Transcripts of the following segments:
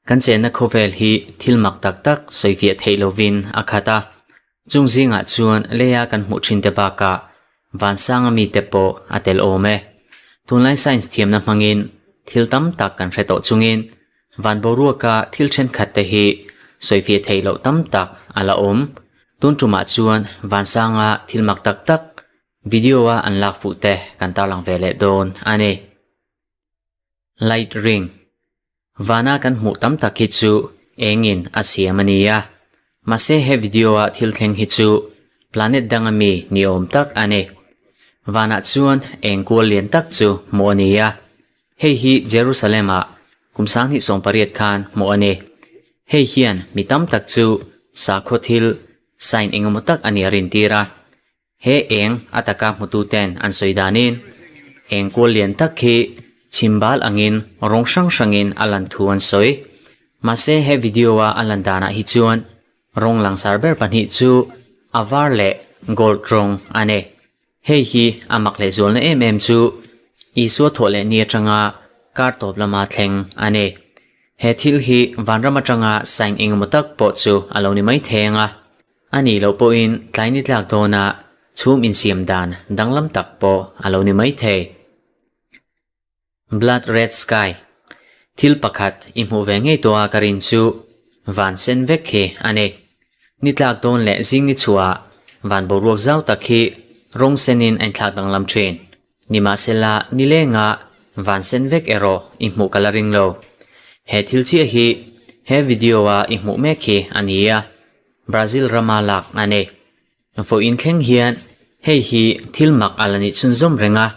Kan chenna khawvel hi thil mak tak tak sawifiah theih lovin a khat a, chung zingah chuan leia kan hmuh thin te bakah vansanga mite pawh a tel awm e. Tunlai science thiamna hmangin thil tam tak kan hre tawh chungin van boruaka thil thenkhat te hi sawifiah theih loh tam tak a la awm. Tun tumah chuan vansanga thil mak tak tak video-a an lak fuh te kan tarlang ve leh dawn a ni. Light ring. Vana kan hmuh tam tak hi chu engin a siam a ni a. Mahse he video-a thil thleng hi chu planet danga mi ni awm tak a ni. Vanah chuan eng kual lian tak chu hmuh a ni a. Hei hi Jerusalem-ah kum 2018 khan hmuh a ni. Hei hian mi tam tak chu sakhaw thil, sign engemaw tak a nih a rintir a. He eng a taka hmututen an sawi danin eng kual lian tak hi chhimbal angin rawng hrang hrangin a lan thu an sawi. Mahse he video-a a lan danah hi chuan rawng langsar ber pahnih chu a var leh gold rawng a ni. Hei hi a mak lehzualna em em chu Isua thawh leh ni atanga kar tawp lama thleng a ni. He thil hi vanram atanga sign engemaw tak pawh chu a lo ni mai thei ang a. A nih loh pawhin tlai ni tlak dawnah chhum insiam dan danglam tak pawh a lo ni mai thei. Blood Red Sky Thil pakhat i hmuh ve ngei tawha ka rin chu van sen vek hi a ni. Ni tlak dawn leh zing ni chhuah van boruak zau tak hi rawng senin a inthlak danglam thin. Nimahsela nilenga van sen vek erawh i hmuh ka la ring lo. He thil chiah hi he video-a i hmuh mek hi a ni a, Brazil rama lak a ni. Vawiin thleng hian hei hi thil mak a la nih chhunzawm reng a,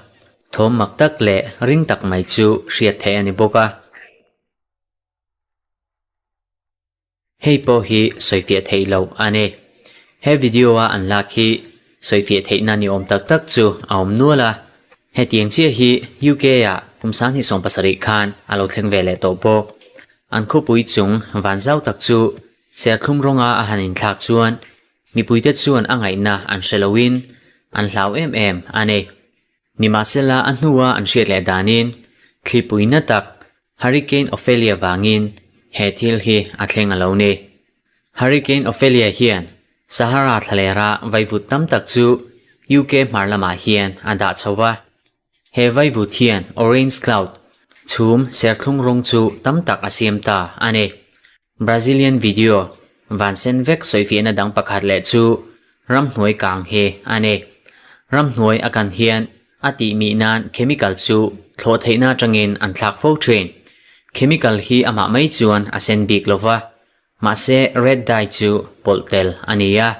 thawm mak tak leh ring tak mai chu hriat theih a ni bawk a. Hei pawh hi sawifiah theih loh a ni. He video-a an lak hi sawifiah theihna ni awm tak tak chu a awm nual a. Hetiang chiah hi UK-ah kum 2017 khan a lo thleng ve leh tawh bawk. An khawpui chung van zau tak chu serthlum rawnga a han inthlak chuan mipuite chuan a ngaihna an hre loin an hlau em em a ni. Nimahsela a hnua an hriat leh danin thlipui na tak Hurricane Ophelia vangin he thil hi a thleng a lo ni. Hurricane Ophelia hian Sahara thlalera vaivut tam tak chu UK hmar lamah hian a dah chho va. He vaivut hian orange cloud, chhum serthlung rawng chu tam tak a siam ta a ni. Brazilian video van sen vek sawifiahna dang pakhat leh chu ramhnuai kang hi a ni. Ramhnuai a kan hian a tih mih nan chemical chu thlawh theihna atangin an thlak fo thin. Chemical hi amah mai chuan a sen bik lo va, mahse red dye chu pawlh tel a ni a,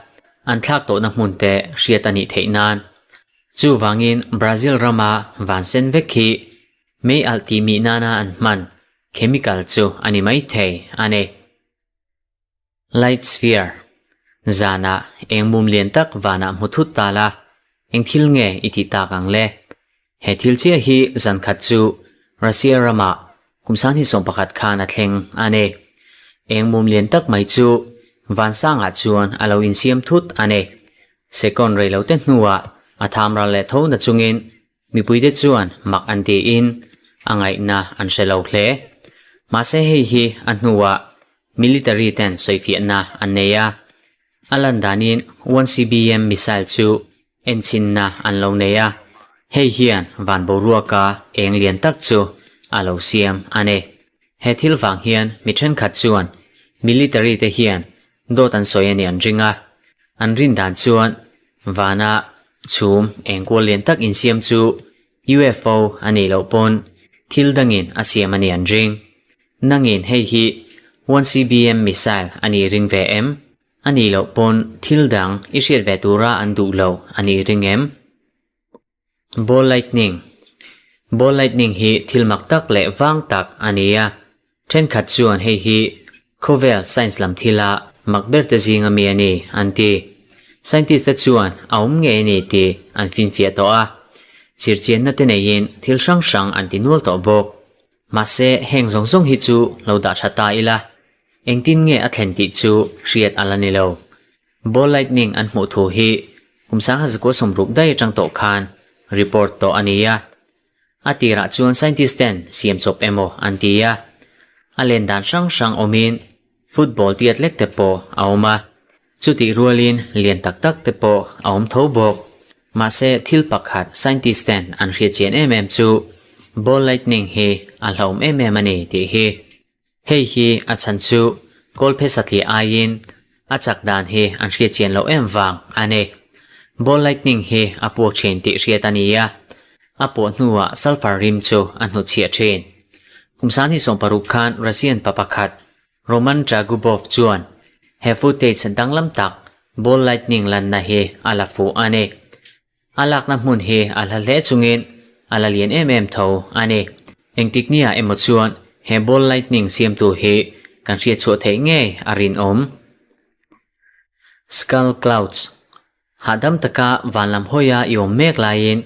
an thlak tawhna hmun te hriat a nih theih nan. Chuvangin Brazil rama van sen vek hi mei alh tih mih nana an hman chemical chu a ni mai thei a ni. Light sphere, Zanah eng mum lian tak vanah hmu thut ta la, eng thil nge i tih tak ang le? He thil chiah hi zan khat chu Russia ramah kum 2011 khan a thleng a ni. Eng mum lian tak mai chu van sangah chuan a lo insiam thut a ni. Second rei lo te hnuah a tham ral leh tho na chungin Mipuite chuan mak an tiin a ngaihna an hre lo hle. Mahse hei hi a hnuah military ten sawifiahna an nei a. A lan danin one CBM missile chu enchinna an lo nei a. Hei hian van boruaka eng lian tak chu a lo siam a ni. He thil vang hian mi thenkhat chuan military te hian dawt an sawi a ni an ring a. An rin dan chuan vana chhum eng kual lian tak insiam chu UFO a nih loh pawn thil dangin a siam a ni an ring. Nangin hei hi one CBM missile a nih ring ve em? A nih loh pawn thil dang i hriat ve tura an duh lo a nih ring em? Ball lightning Ball lightning hi thil mak tak leh vang tak a ni a. Thenkhat chuan hei hi khawvel science lam thila mak ber te zinga mi a ni an ti. Scientist te chuan a awm ngei a ni tih an finfiah tawh a. Zirchianna te neiin thil hrang hrang an ti nual tawh bawk. Mahse heng zawng zawng hi chu lo dah tha ta ila, engtin nge a thlen tih chu hriat a la ni lo. Ball lightning an hmuh thu hi kum 1960 daih atang tawh khan report tawh a ni a. A tirah chuan scientist ten siam chawp emaw an ti a, a len dan hrang hrang awmin football tiat lek te pawh a awm a, chutih rualin lian tak tak te pawh a awm tho bawk. Mahse thil pakhat scientist ten an hriat chian em em chu ball lightning hi a hlauhawm em em a ni tih hi. Hei hi a chhan chu kawlphe satliah aiin a chak dan hi an hriat chian loh em vang a ni. Ball lightning hi a puak thin tih hriat a ni a, a puah hnuah sulphur rim chu a hnutchhiah thin. Kum sangni 60 khan Russian pa pakhat Roman Tragubov chuan he footage danglam tak ball lightning lanna hi a la fuh a ni. A lakna hmun hi a hla hle chungin a la lian em em tho a ni. Engtik nia emaw chuan he ball lightning siamtu hi kan hriat chhuah theih ngei a rinawm. Skull Clouds Hahdam taka van lam hawia i awm mek laiin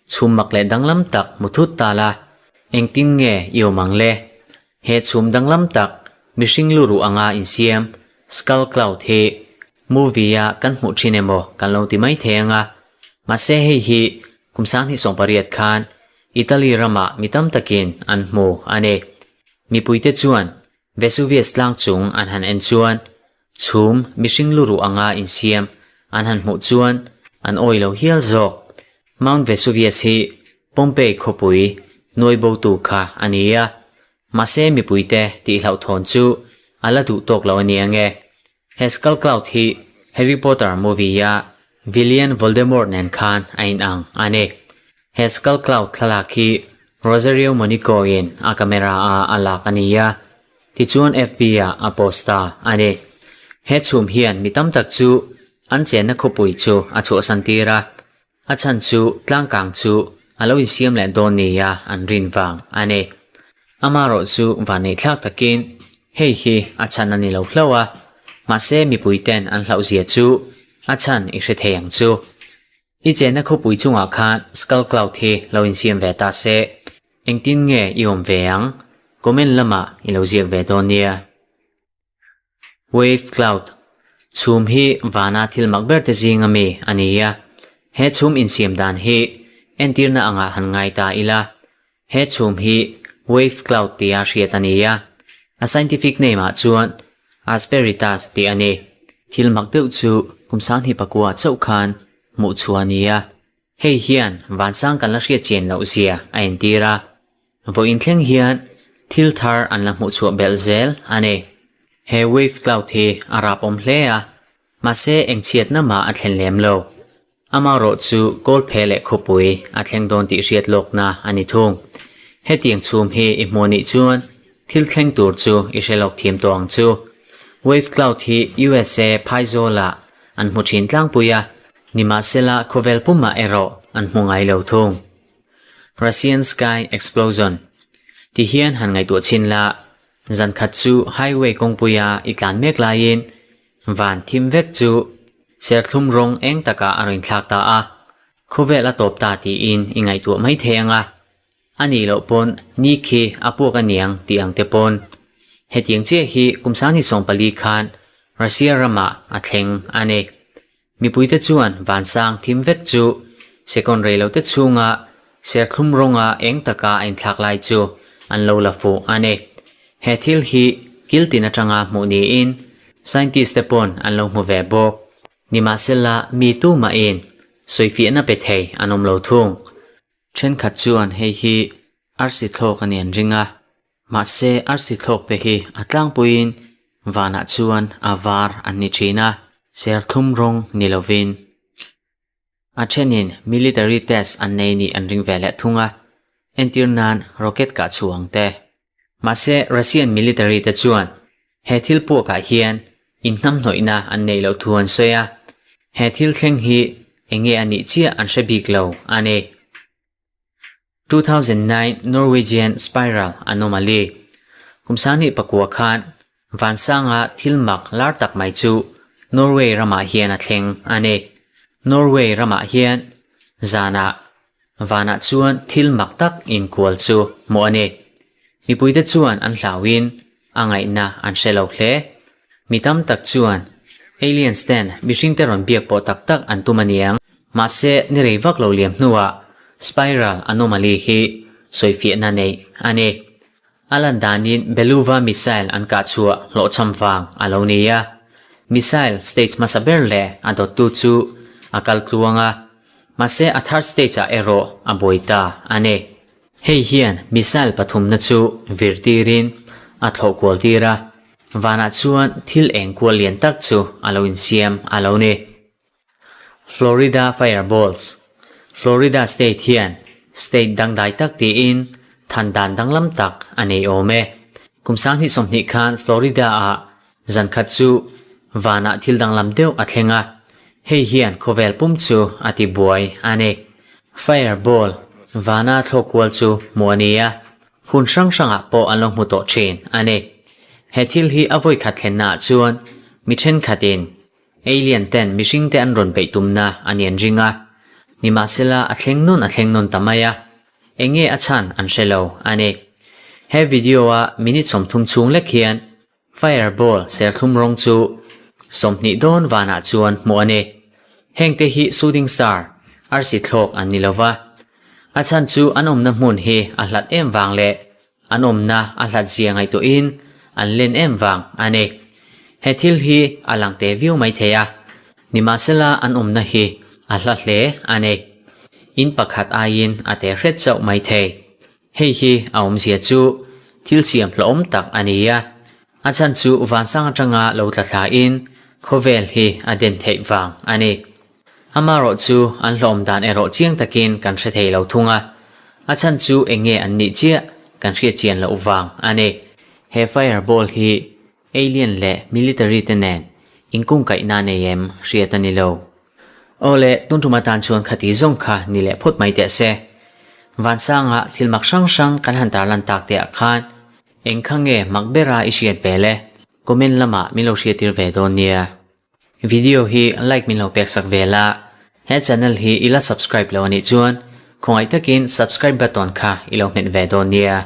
chhum mak leh danglam tak hmu thut ta la, engtin nge i awm ang le? He chhum danglam tak mihring lu ruh anga insiam Skull Cloud hi Movie a kan hmuh thin emaw kan lo ti mai thei ang a, mahse hei hi kum 2018 khan Italy ramah mi tam takin an hmu a ni. Mipuite chuan Vesuvius tlang chung an han en chuan chhum mihring lu ruh anga insiam an han hmuh chuan an awi lo hial zawk. Mount Vesuvius hi Pompeii khawpui nuai botu kha a ni a, mahse mipuite tihhlauhthawn chu a la duh tawk lo a ni ang e. He Skull Cloud hi Harry Potter movie a Villain Voldemort nen khan a inang a ni. He Skull Cloud thlalak hi Rosario Monico in a camera a a lak a ni a, tichuan FB ah a post ta a ni. He chhum hian mi tam tak chu an chenna khawpui chu a chhuahsan tir a, a chhan chu tlangkang chu a lo insiam leh dawn nia an rin vang a ni. Amarawh chu vanneihthlak takin hei hi a chhan a ni lo hlauh a, mahse mipuiten an hlauhzia chu a chhan i hre thei ang chu. I chenna khawpui chungah khan Skull Cloud hi lo insiam ve ta se, engtin nge i awm ve ang? Comment lamah i lo ziak ve dawn nia. Wave cloud, Chhum hi vana thil mak ber te zing ami a ni a, he chhum insiam dan hi entirna angah han ngai ta ila, he chhum hi wave cloud tia hriat a ni a, a scientific name ah chuan Asperitas tih a ni. Thil mak deuh chu kum 2009 chauh khan hmuh chhuah a ni a, hei hian vansang kan la hriat chian loh zia a entir a. Vawiin thleng hian thil thar an la hmuh chhuah belh zel a ni. He wave cloud hi a rapawm hle a, mahse eng chhiatna mah a thlen lem lo. Amarawh chu kawlphe leh khawpui a thleng dawn tih hriat lawkna a ni thung. Hetiang chhum hi i hmuh anih chuan thil thleng tur chu i hre lawk thiam tawh ang chu. Wave cloud hi USA phaizawlah an hmu thin tlangpui a, nimahsela khawvel pumah erawh an hmu ngai lo thung. Russian Sky Explosion ti hian han ngaihtuah chhin la, zan khat chu highway kawngpuia i tlan mek laiin van thim vek chu serthlum rawng eng takah a rawn thlak ta a, khawvel a tawp ta tiin i ngaihtuah mai thei ang a, a nih loh pawn ni khi a puak a niang tih ang te pawn. Hetiang chiah hi kum 2014 khan Russia ramah a thleng a ni. Mipuite chuan vansang thim vek chu second rei lote chhunga serthlum rawnga eng taka a inthlak lai chu an lo la fuh a ni. He thil hi kil tin atanga hmuh niin scientist te pawn an lo hmu ve bawk. Nimahsela mi tumahin sawifiahna pe thei an awm lo thung. Thenkhat chuan hei hi arsi thlawk a ni an ring a, mahse arsi thlawk te hi a tlangpuiin vanah chuan a var an ni thin a, serthlum rawng ni lovin. A thenin military test an nei nih an ring ve leh thung a, entir nan rocket kah chhuah ang te. Mahse Russian military te chuan he thil puakah hian inhnamhnawihna an neih loh thu an sawi a, he thil thleng hi eng nge a nih chiah an hre bik lo a ni. 2009 Norwegian Spiral Anomaly Kum 2009 khan vansanga thil mak lar tak mai chu Norway ramah hian a thleng a ni. Norway ramah hian zanah Vanah chuan thil mak tak inkual chu hmuh a ni. Mipuite chuan an hlauhin a ngaihna an hre lo hle. Mi tam tak chuan aliens ten mihringte rawn biak pawh tak tak an tum a niang. Mahse, ni rei vak lo liam hnuah spiral anomaly hi sawifiahna neih a ni. A lan danin Beluva missile an kah chhuah hlawhchham vang a lo ni a. Missile stage hmasa ber leh a dawttu chu a kal tluang a, mahse a third stage ah erawh a buai ta a ni. Hei hian missile pathumna chu vir tirin a thlawh kual tir a, vanah chuan thil eng kual lian tak chu a lo insiam a lo ni. Florida Fireballs, Florida state hian state dangdai tak tiin than dan danglam tak a nei awm e. Kum 2020 khan Florida-ah zan khat chu vanah thil danglam deuh a thleng a, hei hian khawvel pum chu a ti buai a ni. Fireball vana thlawk kual chu hmuh a ni a, hun hrang hrangah pawh an lo hmu tawh thin a ni. He thil hi a vawikhat thlennaah chuan mi thenkhatin Alien ten mihring te an rawn beih tumna a ni an ring a, nimahsela a thleng nawn a thleng nawn ta mai a, enge a chhan an hre lo a ni. He video a minute 30 chhung lek hian fireball serthlum rawng chu 20 dawn vanah chuan hmuh a ni. Heng te hi shooting star, arsi thlawk an ni lova, a chhan chu an awmna hmun hi a hlat em vang leh An awmna a hlat zia ngaihtuahin an len em vang a ni. He thil hi a lang teh viau mai thei a, nimahsela an awmna hi a hla hle a ni. In pakhat aiin a teh hret chauh mai thei. Hei hi a awmzia chu thil siam hlawhawm tak a ni a, a chhan chu vansang atanga lo tla thlain khawvel hi a den theih vang a ni. Amarawh chu an hlawm dan erawh chiang takin kan hre thei lo thung a, a chhan chu eng nge an nih chiah kan hriat chian loh vang a ni. He fireball hi alien leh military te nen inkungkaihna nei em hriat a ni lo. Aw le, tun tum atan chuan khati zawng kha ni leh phawt mai teh se. Vansanga thil mak hrang hrang kan han tarlan tak te ah khan eng kha nge mak bera i hriat ve le? Comment lamah min lo hriattir ve dawn nia. Video hi like min lo pek sak ve la, he channel hi i la subscribe lo anih chuan khawngaih takin subscribe button kha i lo hmet ve dawn nia.